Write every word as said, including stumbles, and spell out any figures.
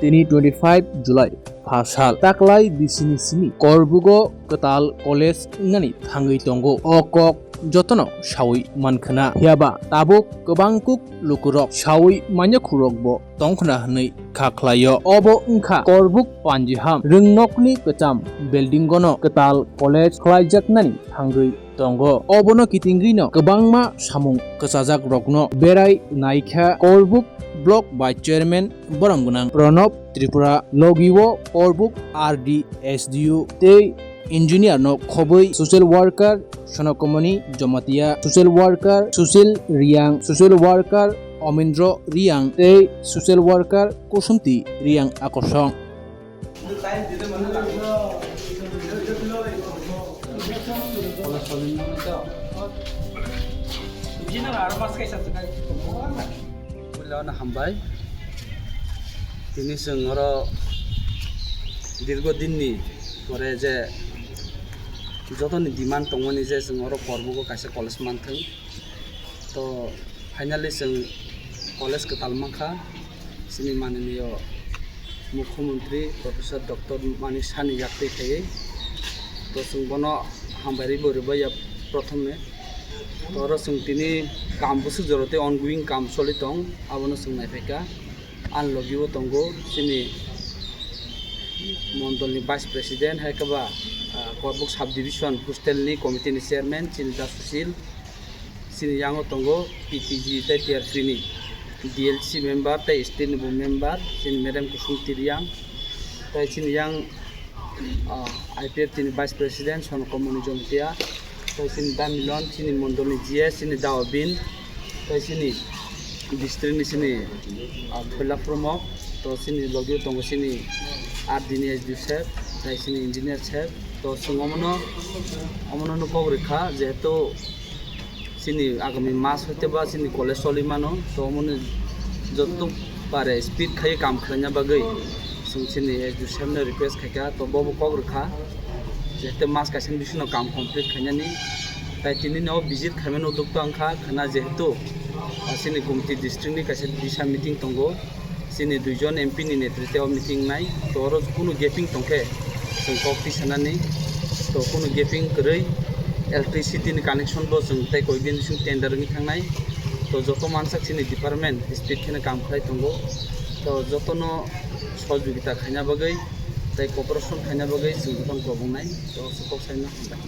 Tini twenty five July pha sal taklai bisini simi Korbugo kwtal college wngnani thangwi tongo. O kok jotono sawi mankhwna. Phiyaba tabuk kwbang kuk lukurok sawi manyakhurokbo tongkhwna hwnwi kha khlaio. Obo wngkha Korbuk Panjiham rwngnokni kwcham buildingono kwtal college khlaijaknani thangwi tongo. Obono kitingwino kwbangma samung kwchajakrokno berai naikha Korbuk Block Vice Chairman borok gwnang Pranab Tripura, logi o Korbuk R D S D O tei engineer no khobwi social worker Sonokomoni Jomatia, social worker Susil Riang, social worker Omindro Riang tei social worker Kusumti Riang akorsong. Puila no hambai. Tini chwng oro dirgo dinni pore je jotoni demand tongmani je chwng oro Korbugo kaisa college manthwng. To finally chwng college kwtal mankha, chini mananiyo Mukhyamantri Professor Doctor Manik Sahni yaktwi khaiwi. To chwng bono hambai rwbo rwbai ya prothome. To oro chwng tini kam bwswk jora tei ongoing kam choli tong, abono chwng naiphaikha. Ani logi o tongo chini mondolni Vice President, hai khe ba, ah, Korbuk Sub Division Hostel ni Committee ni Chairman, chini Da Sushil, chini yango tongo P T G tei T R P ni D L C member tei state ni bo member, chini Madam Kusum Tiriang, tei chini yang, ah, I P F T ni Vice President Sonokomoni Jomtia, tei chini Da Milon, chini mondolni G S, chini Da Obin, tei chini district ni chini, ah, Phoila Promo, to chini logi o tongo chini R D ni S D O sir, tei chini engineer sir, to chwng omono, omono no kok rwkha, jehetu chini agami mas hoite ba chini college choli mano, to omono joto pare speed khai kam khlaina bagwi chwng chini S D O sir no request khaikha, to bobo kok rwkha, jehetu mas kaisa ni bisino kam complete khainani, tai tini no visit khaimano dukto wngkha khwna, jehetu, ah, chini Gumti district ni kaisa disa meeting tongo, chini duijon M P ni netrite o meeting nai, to oro kunu gaping tongkhe chwng kok tisanani, to kunu gaping kwrwi electricity ni connection bo chwng tei koikdin bising tender wngwi thangnai, to joto mansak chini department speed kheno kam khlai tongo, to jotono sohojogita khaina bagwi tei cooperation khaina bagwi chwng jotono kobongnai, to kok saino hambai.